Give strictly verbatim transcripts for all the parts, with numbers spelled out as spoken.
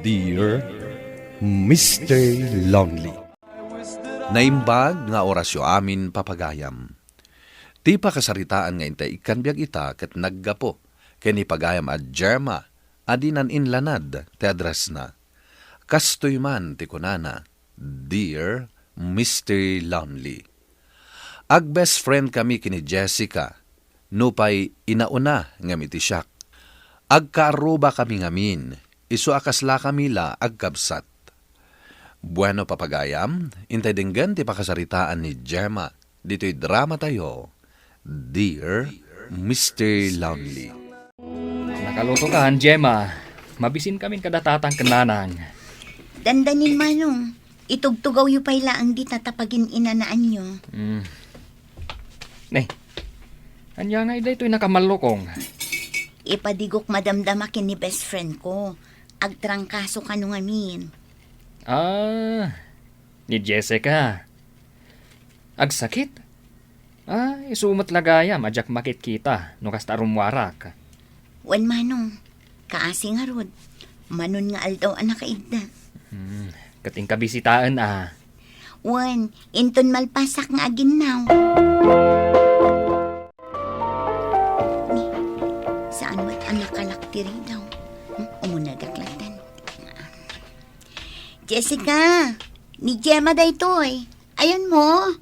Dear Mister Lonely. Naimbag nga orasyo amin, papagayam. Ti pakasaritaan nga intay ikkan biag ita ket naggapu ken ni pagayam a Gemma a dinan inlanad ti addressna. Kastoy man ti kunana, "Dear Mister Lonely." Ag-best friend kami ken ni Jessica, nupay inauna ngem iti siak. Agkaarruba kami ngamin, isu a kasla kami la agkabsat. Bueno, papagayam, intay denggen ti pakasaritaan ni Gemma ditoy drama tayo, Dear Mister Lonely. Nakalutokan, Gemma. Mabisin kamin kada tatang ken nanang. Dandanin, Manong. Itugtugawyo pay laeng dita ta pagin-inanaanyo. Hmm. Ne, ania ngay daytoy nakamallukong? Ipadigok madamdama ken ni best friend ko. Agtrangkaso kano ngamin. Ah, ni Jessica. Agsakit? Ah, isu met la gayam a diak makitkita no kasta a rummuarak. Wen, Manong, kaasi ngarud, manon nga aldaw a nakaidda. Hmm, ket inka bisitaen a. Wen, inton malpasak nga aginnaw. Ni, saan met a nakalak ti ridaw? Hmm, umunegak lattan. Jessica, ni Gemma daytoy. Ayanmo?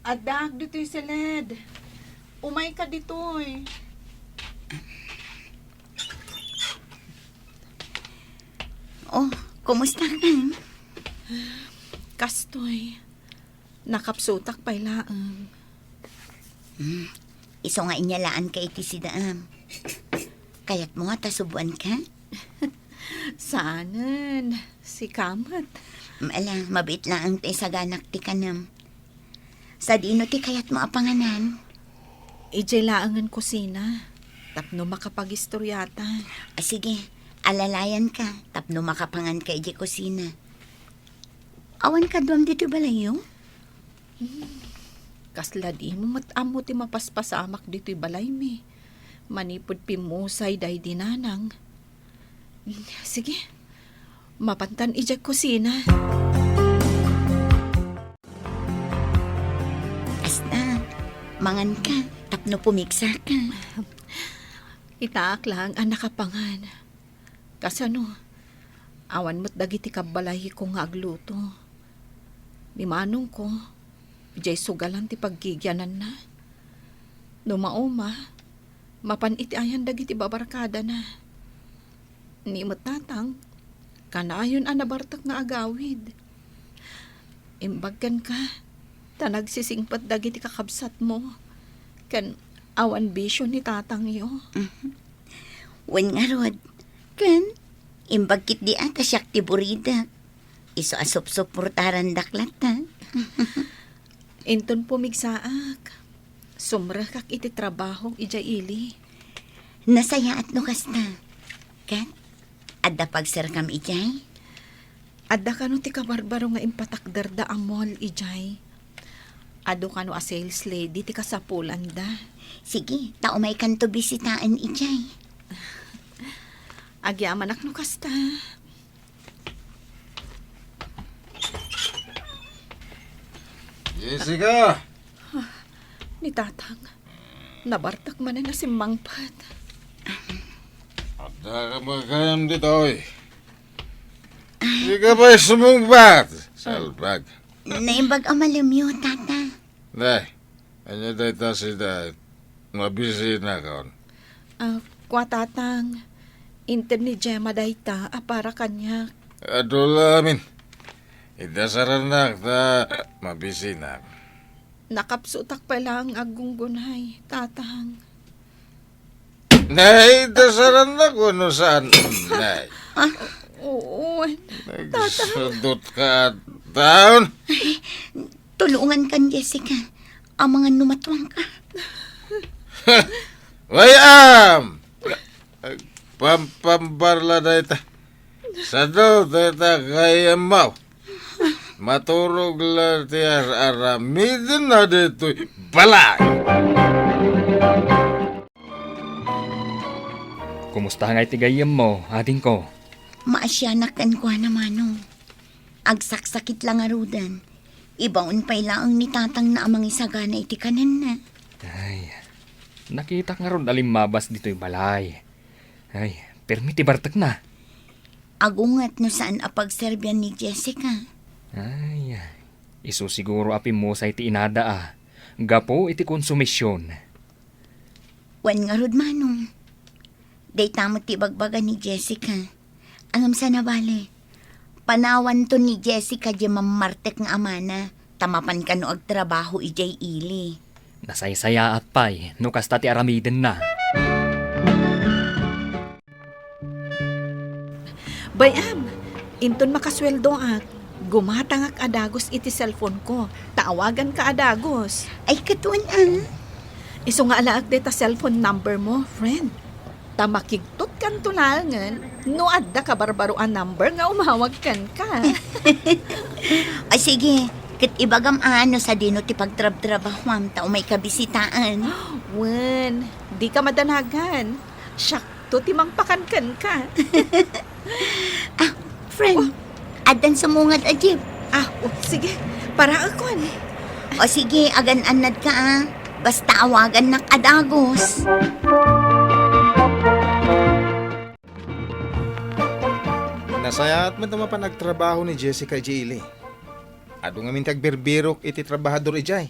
Addaak ditoy siled. Umayka ditoy. Oh, kumusta ka? Kastoy, nakapsutak pay laeng. Hmm, isu nga inyalaanka iti sidaam. Kayatmo nga ta subuanka? Saanen, sika met. Ala, mabiit laeng ti isaganak ti kanem. Sadino ti kayatmo a panganan? Idiay laengen kusina, tapno makapagistoriata. Ah, sige, alalayanka, tapno makapanganka idiay kusina. Awan kaduam ditoy balayyo? Hmm, kasla dimo met ammo ti mapaspasamak ditoy balaymi. Manipud pimmusay daydi nanang. Hmm, sige, mapantan idiay kusina. Kasta, manganka, tapno pumigsaka. Itaak laeng a nakapangan. Kasano, awan met dagiti kabbalayko nga agluto. Ni manongko, idiay sugalan ti paggigiananna. No mauma, mapan iti ayan dagiti babarkadana. Ni met tatang, kanayon a nabartek nga agawid. Imbag kenka, ta nagsisingpet dagiti kakabsatmo, ken awan bisio ni tatangyo. Mhm. Wen ngarud, ken imbag ketdi a ta siak ti buridek. Isu a supsuportarandak latta. Inton pumigsaak, sumrekak iti trabahok idiay ili. Nasayaat no kasta. Ket, adda pagserkam idiay? Adda kano ti kabarbaro nga impatakderda a mall idiay. Adu kano a sales lady ti kasapulanda. Sige, ta umaykanto bisitaen idiay. Agyamanak no kasta. Jessica! Ni tatang, nabartek manen a simmangpet. Adda ka ba kayam ditoy? Di ka ba sumungbat? Salbag. Naimbag a malemyo, tata. Nay, ania dayta sida? Mabisinakon. Ah, kua tatang, inted ni Gemma dayta a para kaniak. Adu la amin. Idasarannak ta mabisinak. Nakapsutak pay laeng aggunggunay, tatang. Nay, idasarannak wenno saan, nay? Ah? Oo, tatang. Nagsudot ka, taon? Tulungan kan Jessica. Amangan no matuangka. Way am! Pampambarla dayta. Sado dayta kayammaw. Maturog la ti ar-aramiden na ditoy balay. Kumusta ngay ti gayyemmo, adingko? Maasianak kenkuana, Manong. Agsaksakit la ngaruden. Ibaon pay laeng ni tatangna a mangisagana iti kanenna. Ay, nakitak ngarud a limmabas ditoy balay. Ay, permi ti bartekna. Agunget no saan a pagserbian ni Jessica. Ay, isu siguro a pimmusay ti inada a gapu iti konsumision. Wen ngarud, Manong. Dayta met ti ibagbaga ni Jessica. Ngem saan a bale, panawanto ni Jessica diay mammartek nga amana, ta mapan kano agtrabaho idiay ili. Nasaysayaat pay no kasta ti aramidenna. Bay-am, inton makasueldoak, gumatangak a dagus iti cellphone ko, ta awaganka a dagus. Ay, ket wen, ah. Isu nga alaek dayta cellphone number mo, friend. Ta makigtutkanto laengen no adda kabarbaro a number nga umawag kenka. O sige, ket ibagam a no sadino ti pagtrabtrabahuam ta umayka bisitaen. Wen, dika madanagan. Siakto ti mangpakan kenka. Ah, friend, addan sumungad a jeep. Ah, o, sige. Paraekon. O sige, agan-annadka, ah. Basta awagannak a dagus. Nasayaat met a mapan agtrabaho ni Jessica idiay ili. Adu ngamin ti agbirbirok iti trabahador idiay.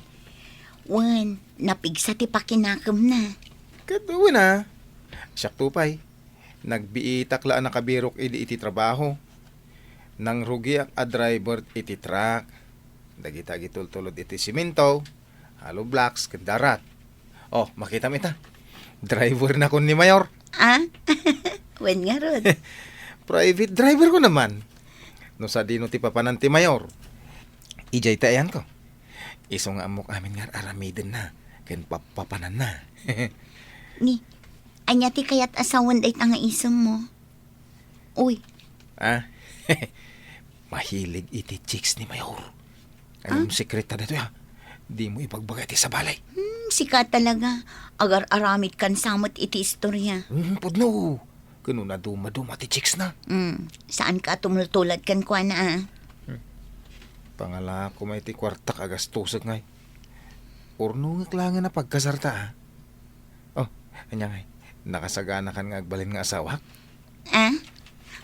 Wen, napigsa ti pakinakemna. Ket wen a, siakto pay. Nagbiitak la a nakabirok idi iti trabaho. Nangrugiak a driver iti truck. Dagita agitultulod iti simento, hollow blocks, ken darat. Oh, makitam ita. Drivernakon ni Mayor. Ah? Wen ngarud. Private driver ko naman. No sadino ti papanan ti Mayor, idiay ti ayanko. Isu nga ammok amin nga ar-aramidenna ken papapananna. Ni, ania ti kayat a sawen dayta nga isemmo? Uy. Ah? Mahilig iti chicks ni Mayor. Ngem, ah? Sekreta daytoy, ah. Dimo ibagbaga iti sabali. Hmm, sika talaga. Agar-aramidkan sa met iti istoria. Hmm, pudno. Ken no nadumaduma ti chicks na. Hmm, saanka a tumultulad kenkuana, ah. Hmm. Pangalako met iti kuartak a gastosek ngay. Urnongek laengen a pagkasarta, ah. Oh, ania ngay? Nakasaganakan nga agbalin nga asawak? Ah?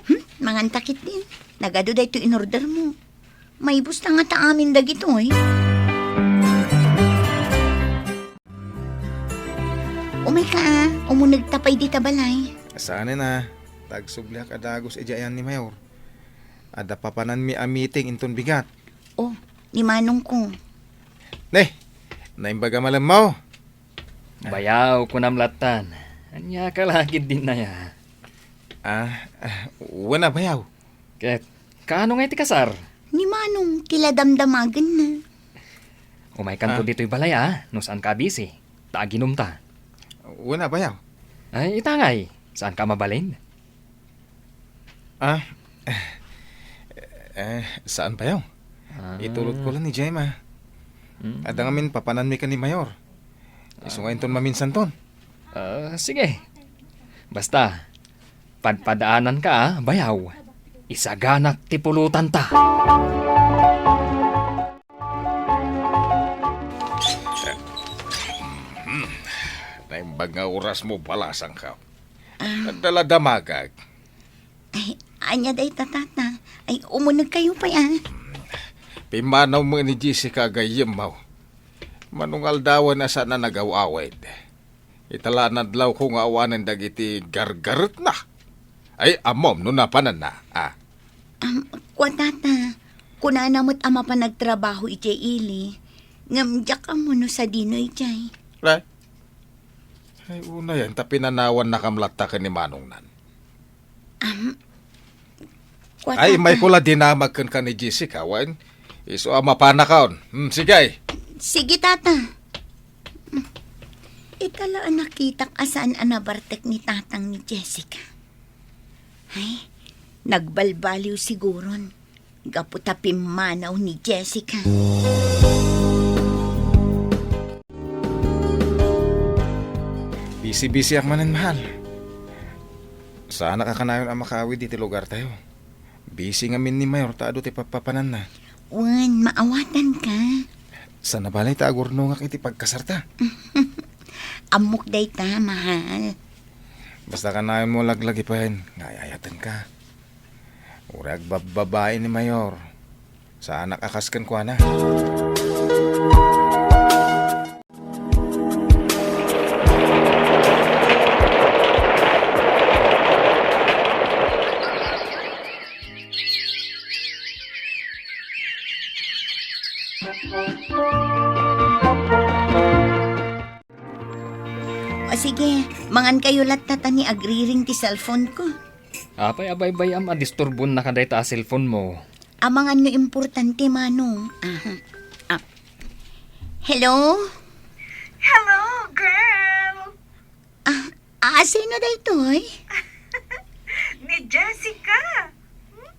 Hmm? Manganta ketdin. Nagadu daytoy inordermo. Maibus ta ngata amin dagitoy. Umayka, ah. Umunegta pay dita balay. Saanen a. Tagsubliak a dagus idiay ayan ni Mayor. Adda papananmi a meeting inton bigat. Oh, ni manongko. Ne, naimbag a malemmaw. Bayaw, kunam lattan. Ania ka la ketdin aya? Ah, ah, wen a, bayaw. Ket, kaano ngay ti kasar? Ni manong ti la damdamagenna. Umaykanto, ah, ditoy balay, a, no saanka a busy. Ta aginumta. Wen a, bayaw. Ay, ita ngay, saanka a mabalin? Ah, eh, saan, bayaw? Ah. Itulotko la idiay, a. Mm. Adda ngamin papananmi ken ni Mayor. Isu nga inton maminsanton. Ah, sige. Basta, padpadaananka, a, bayaw. Isaganak ti pulotanta. Hmm. Naimbag nga orasmo, balasangko. Ah. Adda la damagak. Ay, ania dayta, tata? Ay, umunegkayo pay, a. Pimmanaw met ni Jessica a gayyemmaw. Manungaldawan a saan a nagaw-awid. Ita la nadlawko nga awanen dagiti gargaretna. Ay, ammom no napananna, a. Am, kua, tata, kunana met a mapan agtrabaho idiay ili. Ngem diak ammo no sadino idiay. Ay, ay, unayen ta pinanawannakam latta ken ni manongnan. Am, kua, ay, tata. Imayko la dinamag kenka ni Jessica, wen? Isu a mapanakon. Hmm, sige. Sige, tata. Hmm. Ita la a nakitak a saan a nabartek ni tatang ni Jessica. Ay, nagbalbaliw siguron. Gapu ta pimmanaw ni Jessica. Bisi-bisiak manen, mahal. Saanak a kanayon a makaawid iti lugartayo. Busy ngamin ni Mayor ta adu ti papapananna. Wen, maawatanka. Saan a bale ta agurnongak iti pagkasarta. Ammok dayta, mahal. Basta kanayon mo laglagipen nga ay-ayatenka. Uray agbabbabain ni Mayor. Saanak a kas kenkuana. O sige, mangan kayo latta ta ni agriring ti cellphone ko. Apay a baybay-am a disturbon na kadayta a cellphone mo? Amangan no importante, Manong. Aha. Ah. Hello? Hello, girl! Ah, ah, sino daytoy? Ni Jessica. Hmm?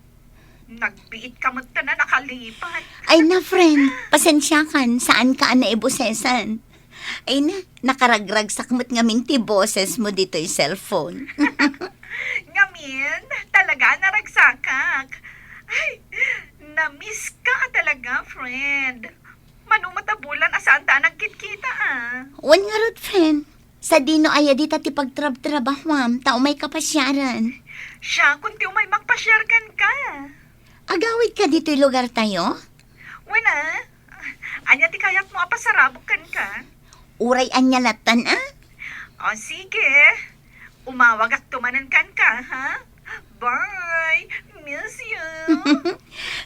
Nagbiit ka met ta na nakalipat. Ay na, friend. Pasensya kan. Saan ka a naibusesan? Ay na, nakaragragsak met ngamin ti boses mo ditoy cellphone. Ngamin, talaga a naragsakak. Ay, na-miss ka talaga, friend. Mano met a bulan a saanta a nagkitkita, ah. Wen ngarud, friend. Sadino aya dita ti pagtrabtrabahuam, ta umay ka pasiaran? Siakon ti umay makpasiar kenka. Agawid ka ditoy lugar tayo? Wen a. Ania ti kayatmo a pasarabok kenka? Uray ania lattan a? O sige. Umawagakto manen kenka, ha? Bye! Miss you!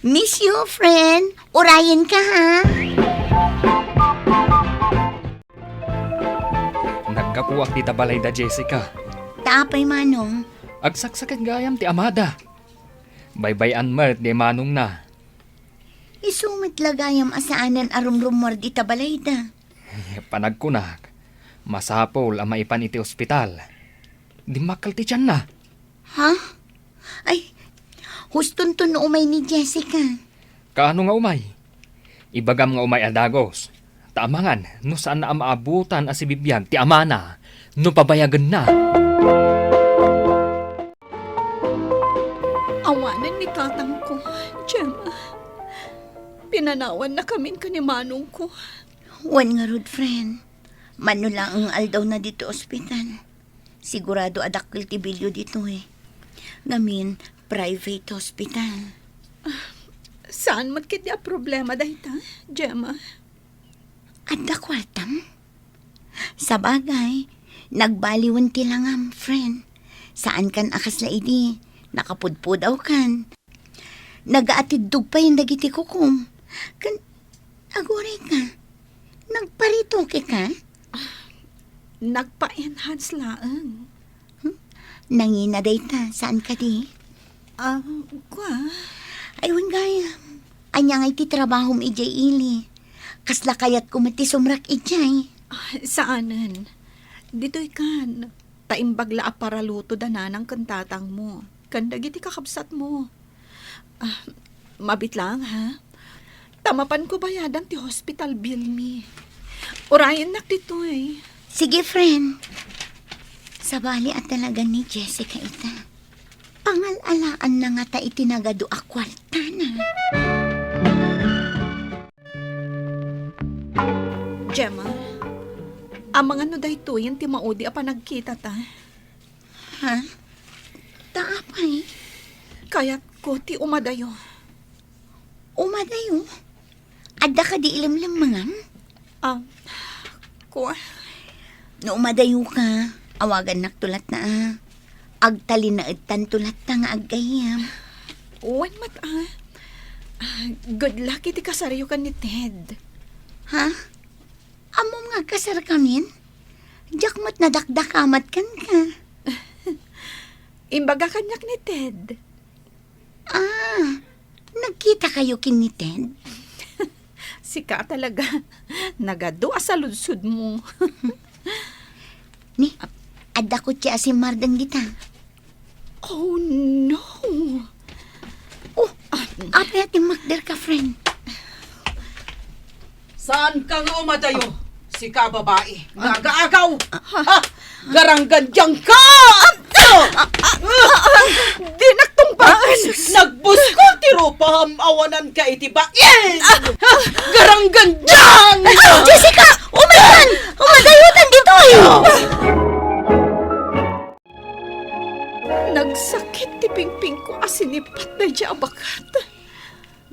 Miss you, friend! Urayenka, ha? Naggapuak dita balay da Jessica. Ta apay, Manong? Agsaksaken gayam ti amada. Baybay-an met ni manongna. Isu met la gayam a saanen a rumrummuar dita balayda. Panagkunak, masapul a maipan iti ospital. Dimmakkel ti tianna. Ha? Ay, hustonto no umay ni Jessica. Kaano nga umay? Ibagam nga umay a dagus. Ta amangan no saanna a maabutan a sibibiag ti amana no pabayagenna. Awanen ni tatangko, Gemma. Pinanawannakamin ken ni manongko. Wen ngarud, friend. Mano laeng nga aldawna ditoy ospital. Sigurado a dakkel ti bilio ditoy. Ngamin, private hospital. Ah, saan met ketdi a problema dayta, Gemma? Adda kuartam? Sabagay, nagbaliwen ti langam, friend. Saankan a kasla idi, nakapudpudawkan. Nagaatiddog payen dagiti kukom. Ken, agurayka, nagparetoke ka? Nagpa-enhance laeng. Hmm? Nangina dayta, saan kadi? Ah, kua? Ay, wen gayam. Ania ngay ti trabahom idiay ili? Kasla kayatko met ti sumrek idiay. Ah, saanen. Ditoy kan, ta imbag la a paraluto da nanang ken tatangmo, ken dagiti kakabsatmo. Ah, mabit laeng, ha? Ta mapanko bayadan ti hospital bill mi. Urayennak ditoy. Sige, friend. Sabali a talaga ni Jessica ita. Pangal-alaanna ngata iti nagadu a kuartana. Gemma, amangan no daytoyen ti maudi a panagkitata? Ha? Ta apay? Kayatko ti umadayo. Umadayo? Adda kadi ilemlemmengam? Ah, kua? No umadayoka, awagannakto latta a. Agtalinaedtanto latta nga aggayyem. Wen met a. Ah, good luck iti kasaryo ken ni Ted. Ha? Ammom nga agkasarkamin? Diak met nadakdakamat kenka. Imbaga kaniak ni Ted. Ah, nagkitakayo ken ni Ted? Sika talaga. Nagadu a saludsodmo. Ni, adda kotse a simmardeng dita. Oh, no. Oh, apay a timmakderka, friend? Saanka nga umadayo? Sika, babai, nga agaagaw! Ha? Garanggandiangka! Dinak tungpalan! Paan! Nagbuskol ti rupam, awananka iti bain! Ah, ah, garanggandan! Ah, Jessica! Umaykan! Umadayotan ditoy! Nagsakit ti pingpingko a sinipat daydiay a baket.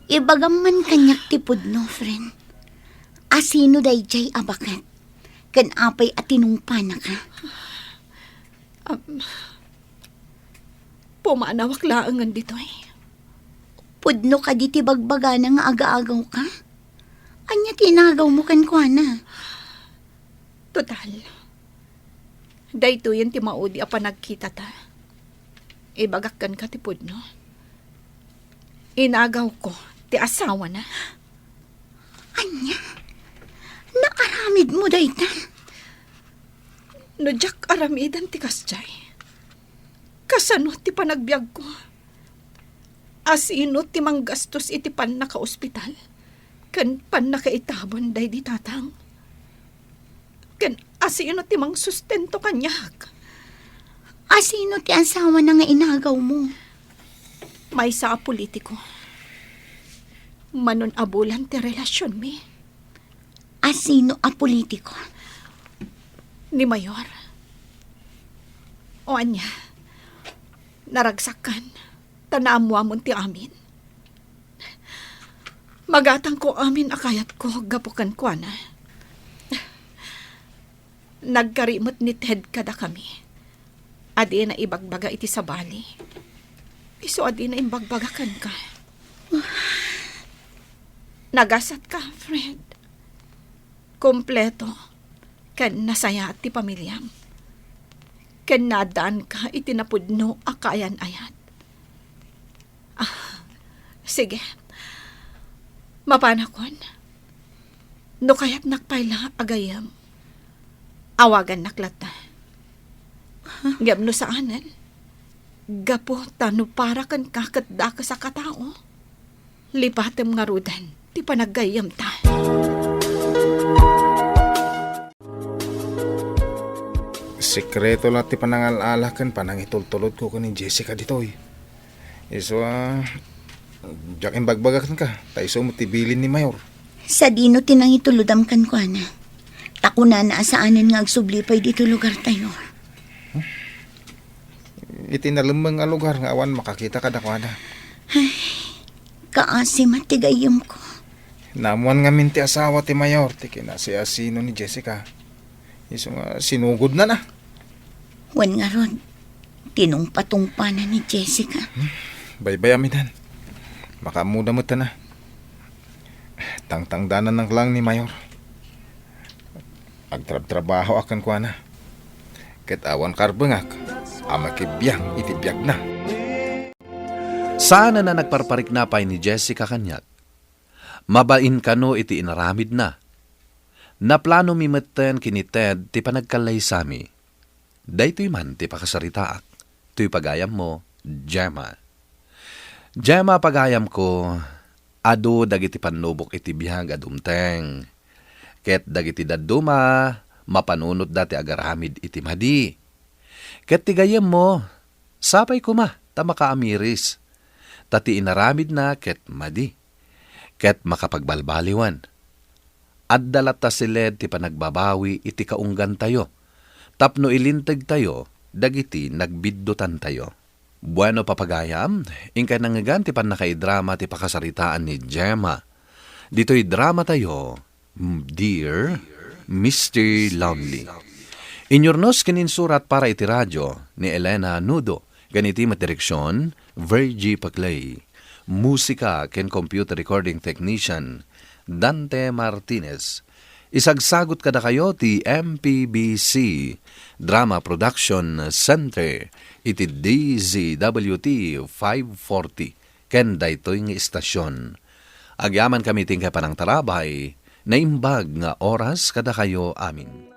Ibagam man kaniak ti pudno, friend. Asino daydiay a baket? Ken apay a tinungpanaka? Am, pumanawak laengen ditoy. Pudno kadi ti bagbagana nga agaagawka? Ania ti inagawmo kenkuana? Total, daytoyen ti maudi a panagkitata. Ibagak kenka ti pudno. Inagawko ti asawana. Ania? Naaramidmo dayta? No diak aramiden ti kasdiay, kasano ti panagbiagko? Asino ti manggastos iti pannakaospital ken pannakaitabon daydi tatang? Ken asino ti mangsustento kaniak? Asino ti asawana nga inagawmo? Maysa a politiko. Manon a bulan ti relasionmi. Asino a politiko? Ni Mayor. O ania, naragsakan, ta naammuamon ti amin. Magatangko amin a kayatko gapu kenkuana. Nagkari met ni Ted kadakami a dina ibagbaga iti sabali. Isu a dina imbagbaga kenka. Nagasatka, friend. Kompleto ken nasayaat ti pamiliam. Ken naaddaanka iti napudno a kaayan-ayat. Ah, sige. Mapanakon. No kayatnak pay la a gayyem, awagannak latta. Ngem no saanen, gapu ta no para kenka ket dakes a katao, lipatem ngaruden ti panaggayyemta. Sekreto la ti panangal-ala ken panangitultulodko ken ni Jessica ditoy. Isu a, diak imbagbaga kenka, ta isu met ti bilin ni Mayor. Sadino ti nangitulodam kenkuana? Ta kunana a saanen nga agsubli pay ditoy lugartayo. Iti nalemmeng a lugar nga awan makakita kadakuada. Ay, kaasi met ti gayyemko. Naammoan ngamin ti asawa ti Mayor ti kinasiasino ni Jessica. Isu nga sinugodna na. Wen ngarud, tinungpatungpana ni Jessica. Hmm, baybay-am itan. Makaammoda met na. Tangtangdanan lang ni Mayor. Agtrabtrabahoak kenkuana. Ket awan karbengak a makibiang iti biagna. Saan a nagparparikna pay ni Jessica kaniak. Mabain kano iti inaramidna. Naplanomi metten ken ni Ted ti panagkallaysami. Daytoy man ti pakasaritaak. Toy pagayammo, Gemma. Gemma, pagayamko, adu dagiti pannubok iti biag a dumteng. Ket dagiti dadduma, mapanunotda ti agaramid iti madi. Ket ti gayyemmo, sapay koma ta makaamiris. Ta ti inaramidna ket madi. Ket makapagbalbaliwan. Adda latta siled ti panagbabawi iti kaunggantayo, tapno ilintegtayo dagiti nagbiddutantayo. Bueno, papagayam, inkay nangngegan ti pannakaidrama ti pakasaritaan ni Gemma. Ditoy dramatayo, Dear Mister Lonely. Inyurnos ken insurat para iti radio ni Elena Nudo, ken iti met direksion, Virgie Paclay. Musika ken computer recording technician, Dante Martinez. Isagsagut kadakayo ti M P B C Drama Production Center iti D Z W T five forty ken daytoy nga istasyon. Agyamankami ti inkay panangtarabay, naimbag nga oras kadakayo amin.